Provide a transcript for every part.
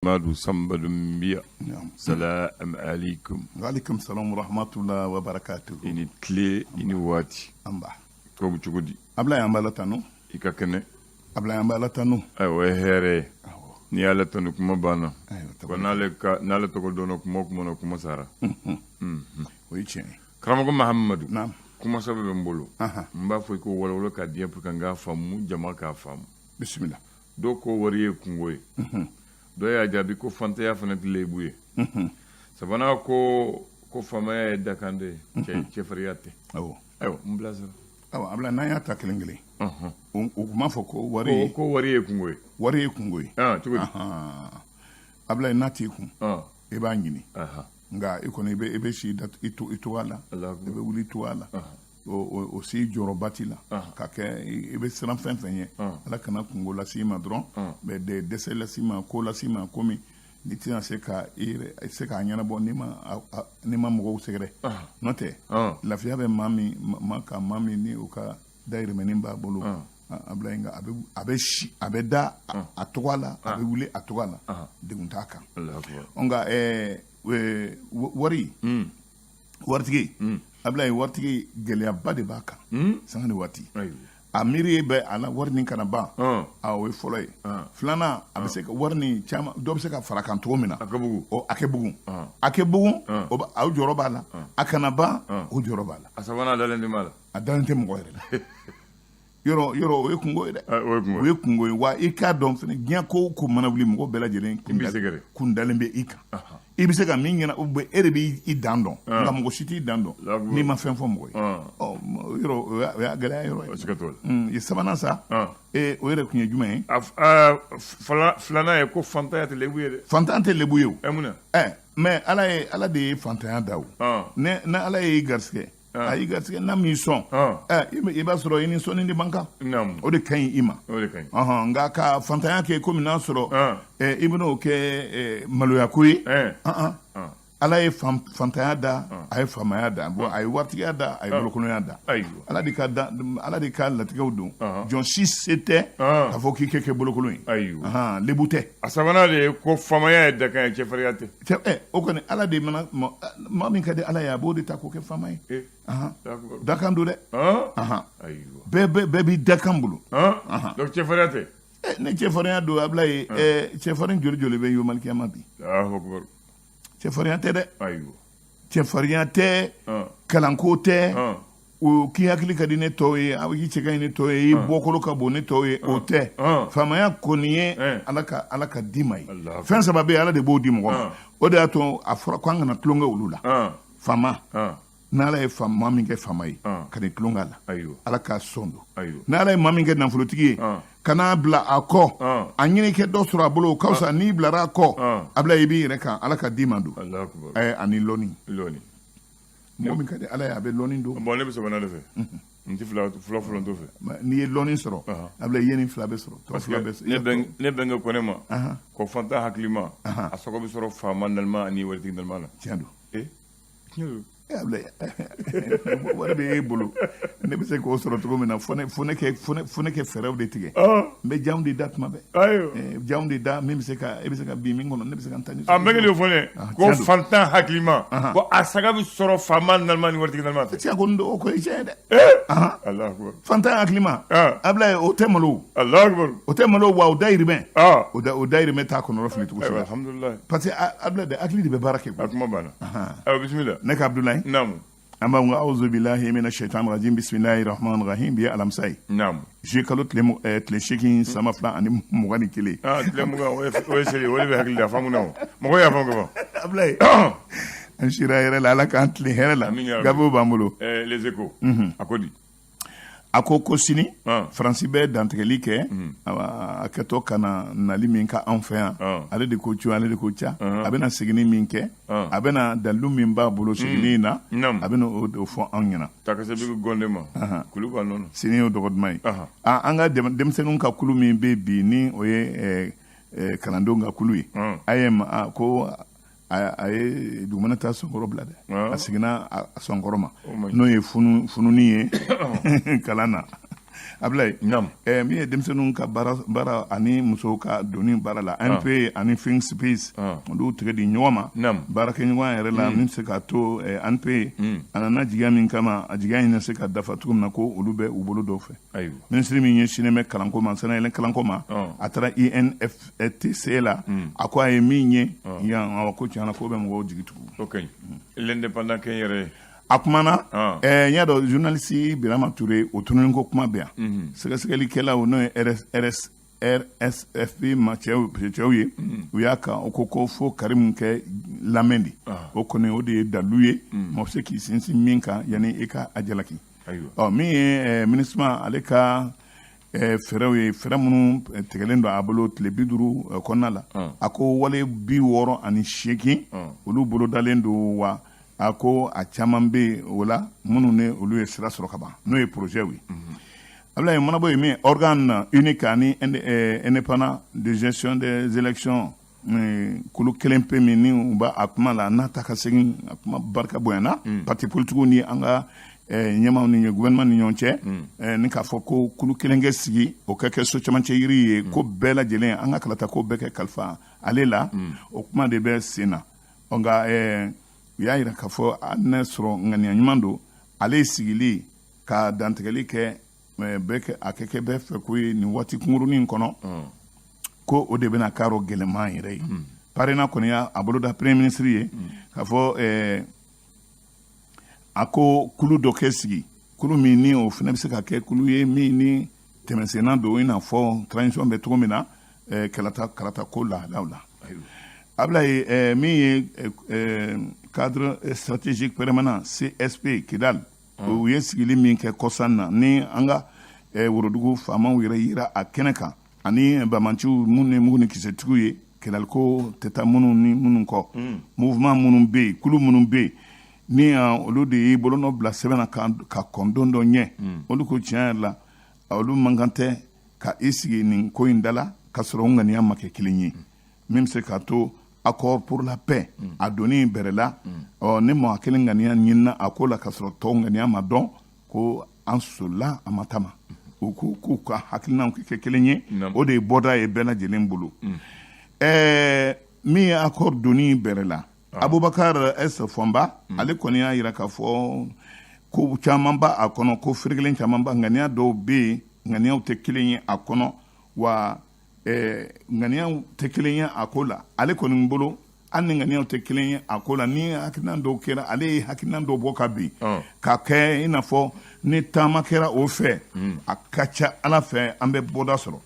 Madu Samba Dunbiya salam alaikum. Alaikum salam wa rahmatulah wa barakatuh. I ni tile, i ni waati. Anba. Ko bɛ cogo di? Ablaye, an b'Ala tanu. I ka kɛnɛ? Ablaye, an b'Ala tanu. Ayiwa, o ye hɛrɛ ye. N'i y'Ala tanu, kuma banna. Ayiwa. Ko n'ale ka n'ale tɔgɔ dɔnna kuma o kuma na, kuma sara. O ye tiɲɛ ye. Karamɔgɔ Mahamadu. Naam. Kuma saba bɛ n bolo. N b'a fɔ i k'o walawala ka di yan pour que n k'a faamu, jama k'a faamu. Bisimila. Dɔw ko wari ye kungo ye. Dɔw y'a jaabi ko fantanya fana tɛ lebu ye. Sabanan ko faamaya ye dakande ye, cɛfarinya tɛ. Ayiwa, n bilasira. Awa Ablaye, n'an y'a ta kelen kelen, o tun b'a fɔ ko wari ko wari ye kungo ye. Wari ye kungo ye. Cogo di? Ablaye, n'a t'i kun, i b'a ɲini, nka i kɔni i bɛ si i to a la, i bɛ wuli to a la, o si jɔyɔrɔba t'i la ka kɛ. I bɛ siran fɛn fɛn ye, Ala kana kungo lase i ma dɔrɔn, mais dɛsɛ lase i ma, ko lase i ma, komi n'i tɛna se ka i yɛrɛ se k'a ɲɛnabɔ n'i ma mɔgɔw sɛgɛrɛ. N'o tɛ, lafiya bɛ maa min maa ka maa min ni o ka dayirimɛni b'a bolo, Ablaye, nka a bɛ si, a bɛ da a tɔgɔ la, a bɛ wuli a tɔgɔ la, degun t'a kan. Nka wari, waritigi, Ablaye, waritigi, gɛlɛyaba de b'a kan sanga ni waati. A miiri bɛ a la wari nin kana ban. A o ye fɔlɔ ye. Filanan, a bɛ se ka wari nin caman dɔ bɛ se ka fara kan cogo min na. A ka bugu. A kɛ bugun, a kɛ bugun, o jɔyɔrɔ b'a la. A kana ban, o jɔyɔrɔ b'a la. A sabanan, dalen tɛ la. A dalen tɛ mɔgɔ yɛrɛ la. Yɔrɔ yɔrɔ, o ye kungo ye dɛ. O ye kungo ye. Wa i k'a dɔn fɛnɛ, diɲɛ ko o ko mana wuli, mɔgɔ bɛɛ lajɛlen kun dalen bɛ i kan. I bɛ se ka min ɲɛna, e de b'i dan dɔn, nka mɔgɔ si t'i dan dɔn n'i ma fɛn fɔ mɔgɔ ye. Ɔ, yɔrɔ o y'a gɛlɛya yɔrɔ ye. Sabanan sa, o yɛrɛ tun ye jumɛn ye? Filanan ye ko fantanya tɛ lebu ye dɛ. Fantan tɛ lebu ye o. Ɛ, mun na? Ɛ, mais Ala ye, Ala de ye fantanya da o. Ni Ala y'i garisɛgɛ, a y'i garisɛgɛ, n'a m'i sɔn, ɛ, i b'a sɔrɔ i ni sɔnni de man kan. O de ka ɲi i ma. O de ka ɲi. Nka ka fantanya kɛ komi n'a sɔrɔ i bɛn'o kɛ maloyako ye, Ala ye fantanya da, a ye faamaya da, bon, a ye waritigiya da, a ye bolokolonya da. Ala de ka latigɛw don. Jɔn si se tɛ k'a fɔ k'i kɛ bolokolon ye. Lebu tɛ. A sabanan de ye ko faamaya ye dakan ye, cɛfarinya tɛ. Ɛ, o kɔni, Ala de mana maa min ka di Ala ye, a b'o de ta k'o kɛ faama ye. Dakan don dɛ. Bɛɛ b'i dakan bolo. Donc cɛfarinya tɛ. Ne cɛfarinya don, Ablaye, cɛfarin joli joli bɛ yomalikiyama bi? Cɛfarinya tɛ dɛ. Cɛfarinya tɛ, kalanko tɛ o, k'i hakili ka di ne tɔw ye, i cɛ ka ɲi ne tɔw ye, i bɔkolo ka bon ne tɔw ye, o tɛ. Faamaya kɔni ye Ala ka di ma ye. Fɛn saba bɛ yen, Ala de b'o di mɔgɔ ma. O de y'a to a fɔra ko an kana tulonkɛ olu la. Faama, n'Ala ye maa min kɛ faama ye, ka n'i tulonkɛ a la, Ala ka sɔn don. N'Ala ye maa min kɛ nafolotigi ye, kana bila a kɔ, a ɲini kɛ dɔ sɔrɔ a bolo, o ka fisa. N'i bilara a kɔ, Ablaye, i b'i yɛrɛ kan. Ala ka di ma don. Ani lɔnni. Mɔgɔ min ka di Ala ye, a bɛ lɔnni don. Bon, ne bɛ sabanan de fɛ, n tɛ fila fila fɔlɔ t'o fɛ. N'i ye lɔnni sɔrɔ, Ablaye, i ye nin fila bɛ sɔrɔ, tɔ fila bɛ sɔrɔ. Ne bɛnkɛ ko ne ma ko fantan hakilima, a sago bɛ sɔrɔ faama nalima ani waritigi nalima la. Tiɲɛ don. Tiɲɛ don. Ablaye, wari bɛ e bolo, ne bɛ se k'o sɔrɔ cogo min na, fo ne kɛ fɛɛrɛw de tigɛ. N bɛ janw de da tuma bɛɛ, janw de da min bɛ se ka e bɛ se ka bin min kɔnɔ, ne bɛ se ka n ta ni. A bɛnkɛ de y'o fɔ ne ko fantan hakilima, ko a saga bɛ sɔrɔ faama nalima ni waritigi nalima fɛ. Tiɲɛ ko o ko ye tiɲɛ ye dɛ. Fantan hakilima, Ablaye, o tɛ malo. O tɛ malo wa, o dayirimɛ, o dayirimɛ t'a kɔnɔ fili cogo si la. Alhamdulilayi. Parce que Ablaye de hakili de bɛ baara kɛ. A kuma banna. Ayiwa, bisimila. Ne ka Abdoulaye. Naamu. An b'a ko awuzu bilahi mina shaitan rajim, bisimilahi rahman rahim. Bi ye alamisa ye. Juillet kalo tile 8, san 2021. Tile 20, o ye seli, o de bɛ hakili la, a faamu na, o mɔgɔ y'a faamu ka ban. Ablaye, an sira hɛrɛ la, Ala k'an tilen hɛrɛ la. Gafew b'an bolo. Les Échos, a ko di? A ko sini Faransi bɛ dantigɛli kɛ, a kɛtɔ ka na nali min ka anw fɛ yan. Ale de ko cu, ale de ko ca, a bɛna seginni min kɛ, a bɛna dalilu min b'a bolo seginni in na, a bɛna o fɔ anw ɲɛna. Takase bɛ gɔnde ma kulu ka nɔnɔ. Sini y'o dɔgɔ duman ye. An ka denmisɛnninw ka kulu min bɛ bi, ni o ye kalandenw ka kulu ye, a ye ko a ye dugumana ta sɔnkɔrɔ bila dɛ, a seginna a sɔnkɔrɔ ma, n'o ye fununi ye kalan na. Ablaye, min ye denmisɛnninw ka baara ani musow ka doni baara la, ANPE ani Think Space, olu tɛgɛ di ɲɔgɔn ma baarakɛɲɔgɔn yɛrɛ la, min bɛ se k'a to ANPE a nana jigiya min kama, a jigiya in na se ka dafa cogo min na, ko olu bɛ u bolo dɔw fɛ. Minisiri min ɲɛsinnen bɛ kalanko ma, sanayɛlɛn kalanko ma, a taara INFTC la. A ko a ye min ye yan, ko tiɲɛ na, ko bɛ mɔgɔw jigi tugu. L'Indépendant kɛ yɛrɛ ye. A kumana n y'a dɔn, journaliste Birama Touré, o tununi ko kuma bɛ yan. Sɛgɛsɛgɛlikɛlaw, n'o ye RSFP ma cɛw ye, u y'a kan, o ko fo Karimu kɛ lamɛn de. O kɔni, o de ye dalu ye, mɔgɔ bɛ se k'i sinsin min kan yanni i ka a jalaki. Ɔ, min ye MINUSMA ale ka fɛɛrɛw ye, fɛɛrɛ minnu tigɛlen don a bolo tile 50 kɔnɔna la, a ko wale 68, olu bolodalen don wa. A ko a caman bɛ yen o la minnu ni olu ye sira sɔrɔ ka ban, n'o ye projet ye. Ablaye, mana bɔ yen, min organe unique ani indépendant de gestion des élections, kulu kelen pe min ni u b'a a kuma la, n'a ta ka segin, a kuma barika bonyana parti politiques ni an ka ɲɛmaaw ni gouvernement ni ɲɔgɔn cɛ, ni k'a fɔ ko kulu kelen kɛ sigi, o ka kɛ so camancɛ yiri ye, ko bɛɛ lajɛlen an ka kalata ko bɛɛ kɛ kalifa ale la, o kuma de bɛ sen na. Nka u y'a jira k'a fɔ n'a sɔrɔ ŋaniya ɲuman don, ale sigili ka dantigɛli kɛ bɛɛ kɛ, a kɛ kɛ bɛɛ fɛ ko ye nin waati kunkurunin kɔnɔ, ko o de bɛna k'a rɔ gɛlɛman yɛrɛ ye. PARENA kɔni y'a a boloda premier ministre ye k'a fɔ a ko kulu dɔ kɛ sigi, kulu min ni o fana bɛ se ka kɛ kulu ye min ni tɛmɛsenna don, i n'a fɔ transition bɛ cogo min na kalata ko lahalaw la. Ablaye, min ye cadre stratégique permanent CSP Kidal, u ye sigili min kɛ kɔsan na, ni an ka worodugu faamaw yɛrɛ yira a kɛnɛ kan, ani bamanciw minnu ni mugu ni kisɛtigiw ye, Kidaliko tɛ taa minnu ni minnu kɔ, mouvement minnu bɛ yen, kulu minnu bɛ yen, ni olu de ye bolonɔ bila sɛbɛn na ka kɔn don dɔ ɲɛ, olu ko tiɲɛ yɛrɛ la, olu man kan tɛ ka i sigi nin ko in da la ka sɔrɔ u ŋaniya ma kɛ kelen ye, min bɛ se k'a to accord pour la paix a donni bɛrɛ la. Ɔ, ni mɔgɔ kelen ŋaniya ɲinina a ko la ka sɔrɔ tɔw ŋaniya ma dɔn, ko an solila a ma tama. U ko k'u ka hakilinaw kɛ kelen ye, o de ye bɔda ye bɛɛ lajɛlen bolo. Ɛɛ, min ye accord donni bɛrɛ la, Abubakar S Fɔnba, ale kɔni y'a jira k'a fɔ ko caman b'a a kɔnɔ, ko ferekelen caman ba, ŋaniya dɔw bɛ yen, ŋaniyaw tɛ kelen ye a kɔnɔ wa. Ŋaniyaw tɛ kelen ye a ko la. Ale kɔni bolo, hali ni ŋaniyaw tɛ kelen ye a ko la, ni hakilina dɔw kɛra, ale ye hakilina dɔw bɔ ka bin ka kɛ i n'a fɔ ni taama kɛra o fɛ, a ka ca Ala fɛ an bɛ bɔda sɔrɔ.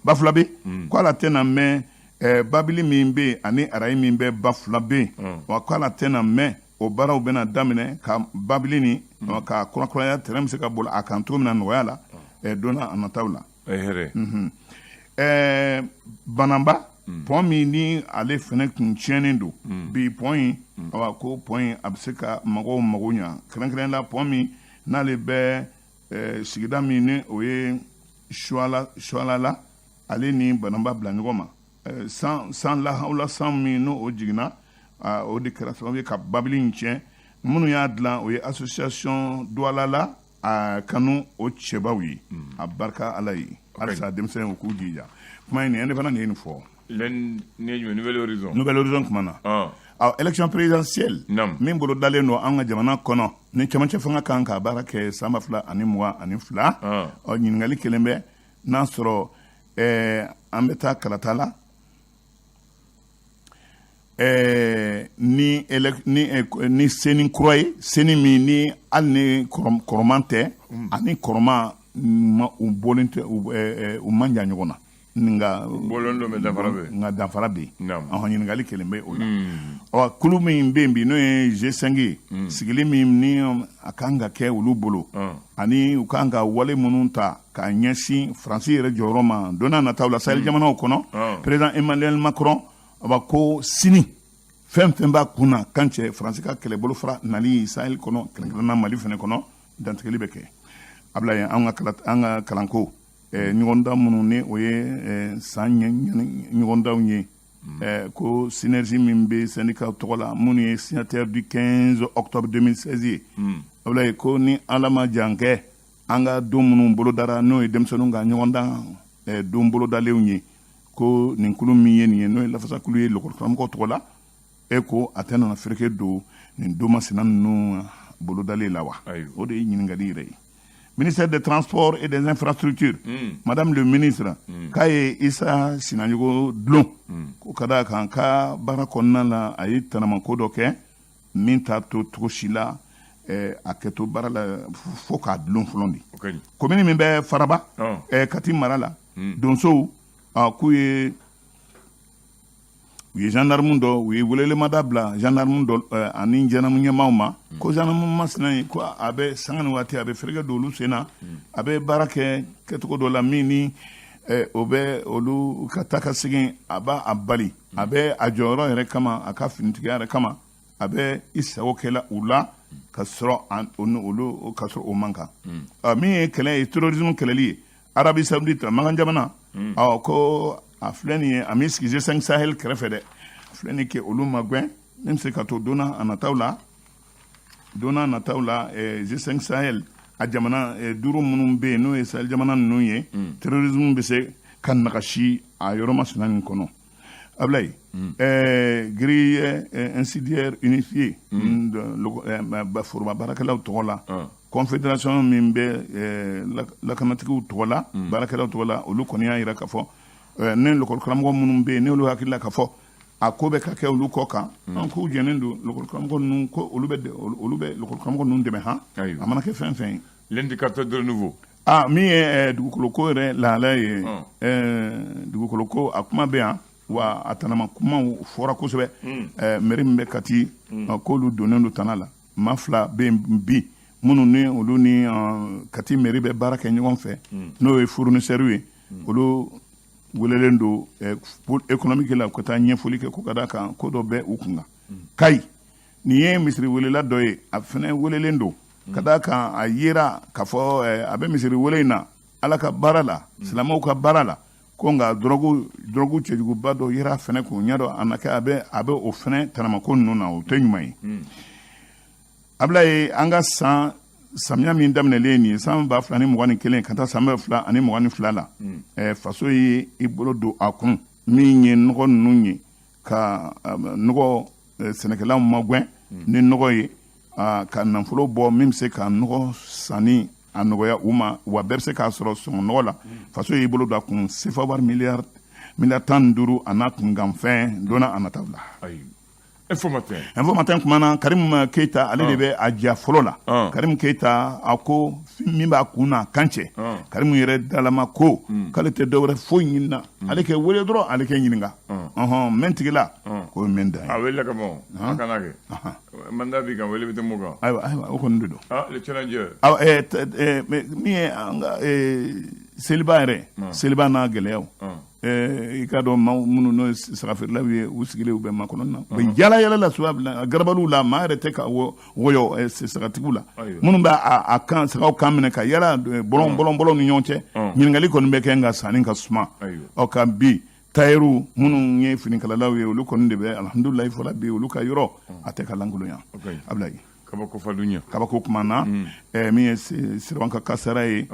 Bafulabe ko ala tɛna mɛn, babili min bɛ yen ani arayi min bɛ Bafulabe wa, ko ala tɛna mɛn, o baaraw bɛna daminɛ ka babili ni ka kurakuraya, tɛrɛn bɛ se ka boli a kan cogo min na nɔgɔya la don a nataw la. Ɛɛ, Bananba pont min ni ale fana tun tiɲɛnen don bi, pont in, awa, ko pont in a bɛ se ka mɔgɔw mago ɲa, kɛrɛnkɛrɛn la pont min n'ale bɛ sigida min ni o ye Suwala la, ale ni Bananba bila ɲɔgɔn ma. San lahawula san min n'o o jiginna, o de kɛra sababu ye ka babili in tiɲɛ. Minnu y'a dilan, o ye association Douala la a kanu o cɛbaw ye. A barika Ala ye, halisa denmisɛnninw k'u jija. Kuma in nin, ne fana nin ye nin fɔ. Nouvel Horizon. Nouvel Horizon kuma na. Awɔ, élection présidentielle min bolo dalen don an ka jamana kɔnɔ, ni cɛmancɛ fanga kan ka baara kɛ san 2022, ɔ, ɲininkali kelen bɛ n'a sɔrɔ an bɛ taa kalata la ni CENI kura ye, CENI min ni hali ni kɔrɔman tɛ, ani kɔrɔman ma, u bɔlen tɛ, u man jan ɲɔgɔn na, nka bɔlen don, mais danfara bɛ yen. Nka danfara bɛ yen. Ɔhɔn, ɲininkali kelen bɛ o la. Ɔ, kulu min bɛ yen bi, n'o ye G5 ye, sigili min ni a kan ka kɛ olu bolo, ani u kan ka wale minnu ta k'a ɲɛsin Faransi yɛrɛ jɔyɔrɔ ma don n'a nataw la Sahel jamanaw kɔnɔ, président Emmanuel Macron a b'a ko sini fɛn fɛn b'a kun na kan cɛ Faransi ka kɛlɛbolo fara nali Sahel kɔnɔ, kɛrɛnkɛrɛnnenya Mali fɛnɛ kɔnɔ, dantigɛli bɛ kɛ. Ablaye, an ka kalanko ɲɔgɔndan minnu ni o ye san ɲɔgɔndanw ye, ko synergie min bɛ syndicat tɔgɔ la, minnu ye signataire du 15 octobre 2016 ye, Ablaye, ko ni Ala ma jan kɛ. An ka don minnu bolodara, n'o ye denmisɛnninw ka ɲɔgɔndan don bolodalenw ye, ko nin kulu min ye nin ye, n'o ye lafasakulu ye lakɔlikaramɔgɔw tɔgɔ la, e ko a tɛ nana fereke don nin don masina ninnu bolodalen la wa? O de ye ɲininkali yɛrɛ ye. Ministère des Transports et des Infrastructures, Madame le ministre, k'a ye Isa Sinayogo dulon, ko ka d'a kan ka baara kɔnɔna la, a ye tanamako dɔ kɛ min t'a to cogo si la a kɛ to baara la fo k'a dulon fɔlɔ de. Komini min bɛ Faraba, Kati mara la, donsow k'u ye u ye gendarme dɔ, u ye welelemada bila gendarme dɔ ani gendarme ɲɛmaaw ma, ko gendarme masina in, ko a bɛ sanga ni waati a bɛ fereke don olu sen na, a bɛ baara kɛ kɛcogo dɔ la min ni o bɛ olu ka taa ka segin, a b'a a bali, a bɛ a jɔyɔrɔ yɛrɛ kama, a ka finitigiya yɛrɛ kama, a bɛ i sago kɛla u la ka sɔrɔ olu ka sɔrɔ o man kan. Min ye kɛlɛ ye, terrorisme kɛlɛli ye, Arabie Saoudite, Makan jamana, ɔ ko a filɛ nin ye, a m'i sigi G5 Sahel kɛrɛfɛ dɛ, a filɛ nin kɛ olu magɛn min bɛ se ka to donna a nataw la, donna nataw la G5 Sahel, a jamana duuru minnu bɛ yen, n'o ye Sahel jamana ninnu ye, terrorisme bɛ se ka nagasi a yɔrɔ masina nin kɔnɔ. Ablaye, grille incendiaire unifiée, foroba baarakɛlaw tɔgɔ la, confédération min bɛ lakanatigiw tɔgɔ la, baarakɛlaw tɔgɔ la, olu kɔni y'a jira k'a fɔ ne lakɔlikaramɔgɔ minnu bɛ yen, n'olu hakili la k'a fɔ a ko bɛ ka kɛ olu kɔ kan, an k'u jɛnnen don lakɔlikaramɔgɔ ninnu, ko olu bɛ lakɔlikaramɔgɔ ninnu dɛmɛ han, a mana kɛ fɛn fɛn ye. L'indicateur de renouveau. Ah, min ye dugukolo ko yɛrɛ lahalaya ye, dugukolo ko a kuma bɛ yan wa, a tanama kumaw fɔra kosɛbɛ. Mairie min bɛ Kati, k'olu donnen don tana la. Maa fila bɛ yen bi minnu ni olu ni Kati mairie bɛ baara kɛ ɲɔgɔn fɛ, n'o ye fournisseurs ye, olu welelen don pôle économique la ka taa ɲɛfɔli kɛ, ko ka d'a kan ko dɔ bɛ u kun kan. Kayi, nin ye misiri welela dɔ ye, a fana welelen don ka d'a kan a yera k'a fɔ a bɛ misiri wele in na Ala ka baara la, silamɛw ka baara la, ko nka dɔrɔgu cɛjuguba dɔ yera fɛnɛ kun ɲɛ dɔn a na kɛ a bɛ o fɛnɛ tanamako ninnu na, o tɛ ɲuman ye. Abulaye, an ka san samiya min daminɛlen nin ye, san 2021 ka taa san 2022 la, faso ye i bolo don a kun min ye nɔgɔ ninnu ye, ka nɔgɔ sɛnɛkɛlaw magɛn ni nɔgɔ ye, ka nafolo bɔ min bɛ se ka nɔgɔ sanni a nɔgɔya u ma, wa bɛɛ bɛ se k'a sɔrɔ sɔngɔ nɔgɔ la. Faso y'i bolo don a kun, sefa wari miliyari 15 a n'a kunkanfɛn donna a nataw la. Info Matin. Info Matin kumana Karim Keita, ale de bɛ a ja fɔlɔ la. Karim Keita, a ko min b'a kun na kan cɛ, Karim yɛrɛ dalama ko k'ale tɛ dɔwɛrɛ foyi ɲini na, ale kɛ wele dɔrɔn, ale kɛ ɲininka ɔhɔn mɛn tigila k'o ye mɛn dan ye. A wele ka bɔ a kana kɛ mandat b'i kan, wele bɛ tɛmɛ o kan. Ayiwa, o kɔni de don. Ah, le challenger. Awɔ, min ye an ka seliba yɛrɛ, seliba n'a gɛlɛyaw, i ka dɔn maaw minnu n'o ye sagafeerelaw ye, u sigilen u bɛ makɔnɔ na, u bɛ yala yala la suba garabaliw la, maa yɛrɛ tɛ ka wɔyɔ sagatigiw la minnu bɛ a kan sagaw kan minɛ ka yala bɔlɔn bɔlɔn bɔlɔn ni ɲɔgɔn cɛ. Ɲininkali kɔni bɛ kɛ, nka sanni ka suma. Ɔ ka bi tailleur minnu ye finikalalaw ye, olu kɔni de bɛ alihamudulilayi fɔla bi, olu ka yɔrɔ a tɛ ka lankolonya. Abulayi. Kabako fadunya. Kabako kuma na, min ye Siraban ka kasara ye,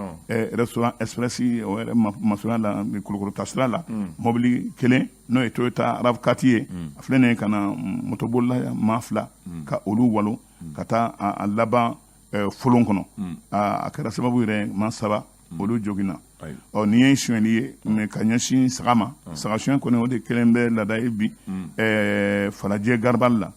restaurant Express, o yɛrɛ masurunya la Kulukɔrɔ taasira la, mobili kelen n'o ye Toyota RAV4 ye, a filɛ nin ye ka na motobolila maa fila ka olu walo ka taa a laban folon kɔnɔ. A kɛra sababu yɛrɛ maa saba olu joginna. Ɔ nin ye sonyɛli ye mais ka ɲɛsin saga ma, saga sonyɛ kɔni, o de kelen bɛ laada ye bi Falajɛ garabali la.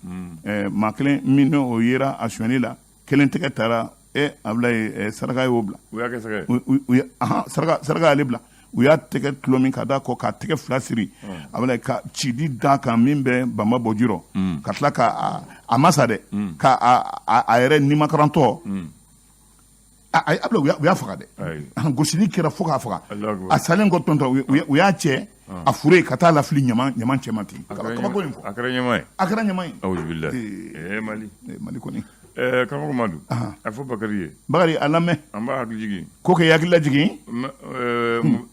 Maa kelen min n'o yera a sonyɛli la, kelen tɛgɛ taara e Abulaye, saraka y'o bila. U y'a kɛ saga ye. Saraka, saraka y'ale bila. U y'a tɛgɛ tulo min ka da kɔ, k'a tɛgɛ fila siri, Abulaye, ka cidi da kan min bɛ banba bɔ ji rɔ, ka tila ka a ma sa dɛ, ka a yɛrɛ nimakarantɔ a, u y'a faga dɛ. Gosili kɛra fo k'a faga. A salen kɔ tɔntɔn, u y'a cɛ a fure ka taa lafili ɲama ɲama cɛma ten. Kabako in fɔ. A kɛra ɲama ye. A kɛra ɲama ye. Awuzubilayi, Mali. Mali kɔni. Karamɔgɔ Madu, a fɔ Bakari ye. Bakari, a lamɛn. An b'a hakili jigin. Ko k'i hakili lajigin.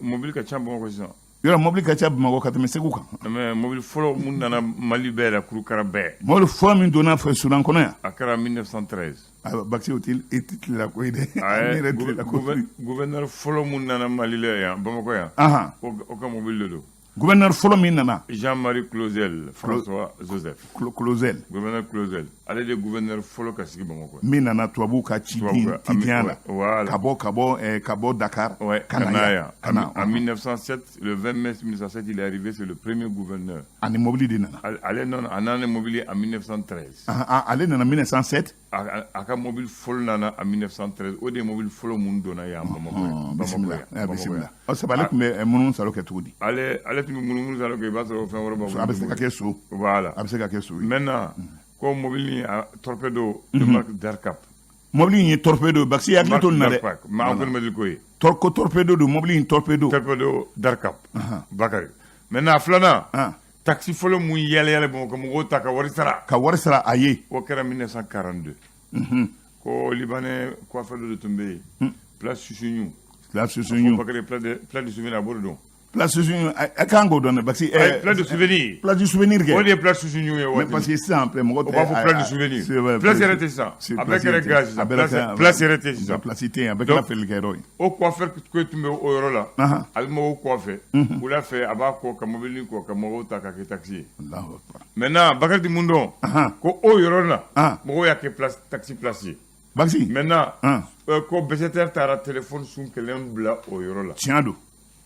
Mobili ka ca Bamakɔ sisan. Yɔrɔ mobili ka ca Bamakɔ ka tɛmɛ Segu kan. Mais mobili fɔlɔ mun nana Mali bɛɛ la, kurukara bɛɛ. Mobili fɔlɔ min donna fɛ Sudan kɔnɔ yan. A kɛra 1913. Ayiwa Bakisi, o tɛ e tɛ tilela ko ye dɛ. Ne yɛrɛ tilela ko. Gouverneur fɔlɔ mun nana Mali la yan, Bamakɔ yan. O ka mobili de don. Gouverneur fɔlɔ min nana. Jean-Marie Clausel, François Joseph. Clausel. Gouverneur Clausel. Ale de gouverneur fɔlɔ ka sigi Bamakɔ. Min nana tubabuw ka cidenya la. Voilà. Ka bɔ Dakar. Ouais, ka na yan. Ka na en 1907, le 20 mai 1907, il est arrivé, c'est le premier gouverneur. Ani mobili de nana. Ale non, a nana ni mobili en 1913. Ale nana 1907. A ka mobili fɔlɔ nana en 1913. O de ye mobili fɔlɔ mun donna yan Bamakɔ yan. Bisimila, bisimila. Ɔ sabu ale tun bɛ munumunu salo kɛ cogo di? Ale tun bɛ munumunu salo kɛ, i b'a sɔrɔ fɛn wɛrɛ b'a bolo. A bɛ se ka kɛ so. Voilà. A bɛ se ka kɛ so ye. Maintenant, ko mobili torpedo de marque Darcap. Mobili in ye torpedo, Bakisi, hakili to nin na dɛ. Mais an kɔni ma deli k'o ye. Ko torpedo don, mobili in torpedo. Torpedo Darcap. Bakari. Maintenant, a filanan. Taxi fɔlɔ mun yɛlɛ yɛlɛ Bamakɔ, mɔgɔw ta ka wari sara. Ka wari sara a ye. O kɛra 1942. Ko libanais coiffeur dɔ de tun bɛ yen. Place Susuɲu. Place Susuɲu. Bakari, place du souvenir, a b'o de dɔn. Place Susuɲu, a kan k'o dɔn dɛ, parce que. Place du souvenir. Place du souvenir kɛ. O de ye place Susuɲu ye. Mais parce que sisan mɔgɔ tɛ. O b'a fɔ place du souvenir. Place yɛrɛ tɛ sisan. A bɛɛ kɛra gaz sisan. Place yɛrɛ tɛ sisan. Place tɛ yen, a bɛɛ kɛra feerelikɛyɔrɔ ye. O coiffeur ko tun bɛ o yɔrɔ la. A bɛ mɔgɔw coiffer. Wula fɛ, a b'a kɔ ka mobili kɔ ka mɔgɔw ta ka kɛ taxi ye. Allahu akbar. Maintenant, Bakari di mun dɔn? Ko o yɔrɔ la. Mɔgɔw y'a kɛ place taxi place ye. Bakisi. Maintenant, ko BCTR taara téléphone sun kelen bila o yɔrɔ la. Tiɲɛ don.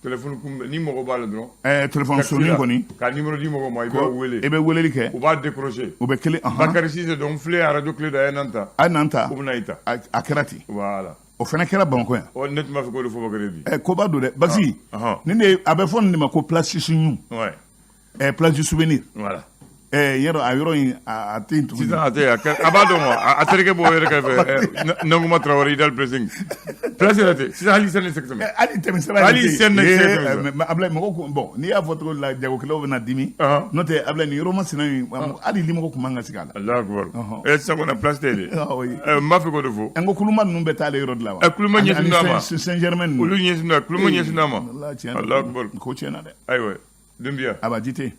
Téléphone kun ni mɔgɔ b'a la dɔrɔn. Téléphone sonni kɔni. Ka numéro di mɔgɔ ma, i b'a wele. I bɛ weleli kɛ. U b'a décrocher. U bɛ kelen. Bakari Cissé donc filɛ radio clé dɔ, a ye nan ta. A ye nan ta. U bɛna i ta. A kɛra ten. Voilà. O fana kɛra Bamakɔ yan. Ɔ ne tun b'a fɛ k'o de fɔ Bakari bi. Koba don dɛ, Bakisi. Nin de a bɛ fɔ nin de ma ko place Susuɲu. Ouais. Place du souvenir. Voilà. Yɔrɔ a yɔrɔ in a tɛ yen tuguni. Sisan a tɛ yen, a b'a dɔn wa, a terikɛ b'o yɛrɛ kɛrɛfɛ, Nanguma Traoré, Idal Pressing. Place yɛrɛ tɛ sisan, hali sen tɛ se ka tɛmɛ. Hali tɛmɛ sira. Hali sen tɛ se ka tɛmɛ. Abulayi, mɔgɔw ko bon, n'i y'a fɔ cogo la, jagokɛlaw bɛna dimi. N'o tɛ, Abulayi, nin yɔrɔ masina in, hali limɔgɔ tun man ka sigi a la. Allahu akbar. Sisan kɔni place tɛ yen dɛ. N b'a fɛ k'o de fɔ. N ko kuluma ninnu bɛ taa ale yɔrɔ de la wa? Kuluma ɲɛsin d'a ma. Saint Germain ninnu. Olu ɲɛsin d'a kuluma ɲɛsin d'a ma. Allahu akbar. Ko tiɲɛna dɛ. Ayiwa, Dunbiya. Aba ji tɛ.